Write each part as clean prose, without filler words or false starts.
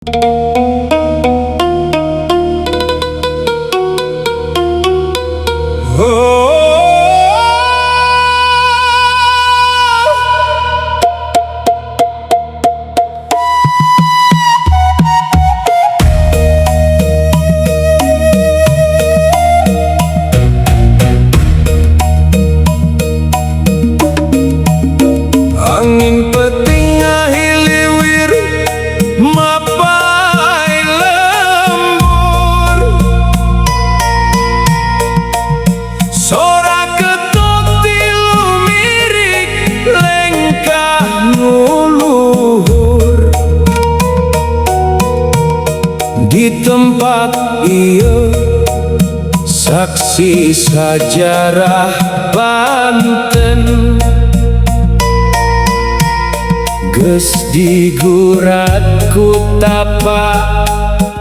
Angin peuting ngahiliwir mapay lembur, Sora ketok tilu mirik lengkah nu luhur. Di tempat ieu saksi sajarah Banten geus digurat ku tapak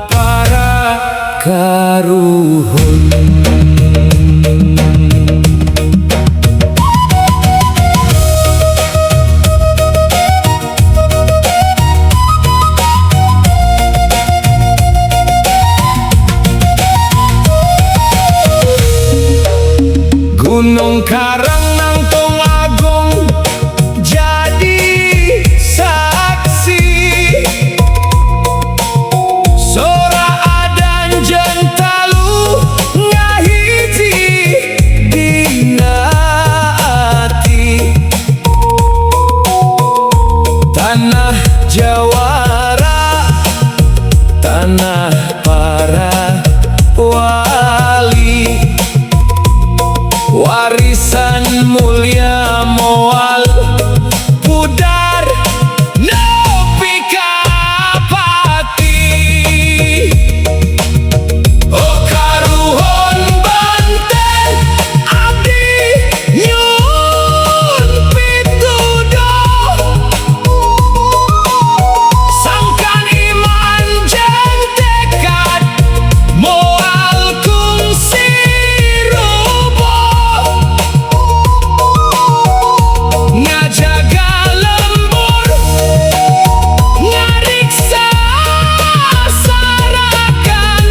para karuhun. Gunung Karang Nangtung Agung jadi saksi, Sora adan jeung talu ngahiji dina ati. Tanah Jawara, tanah para wali, warisan mulia moal pudar nepi ka pati. Oh karuhun Banten, abdi nyuhun pituduh, sangkan iman jeung tekad moal kungsi rubuh, ngajaga lembur ngariksa sarakan,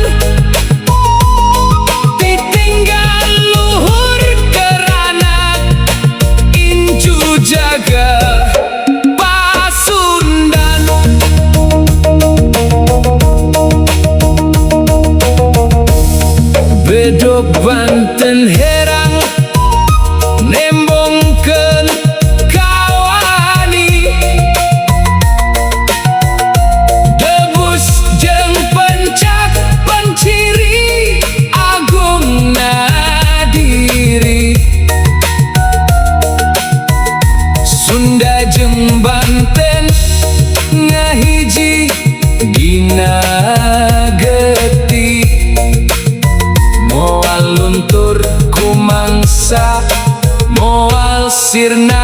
titinggal luhur keranak incu jaga Pasundan. Bedog Banten herang nembongkeun kawani, debus jeung pencak penciri agungna diri. Sunda jeung Banten ngahiji dina getih, moal luntur ku mangsa, moal sirna.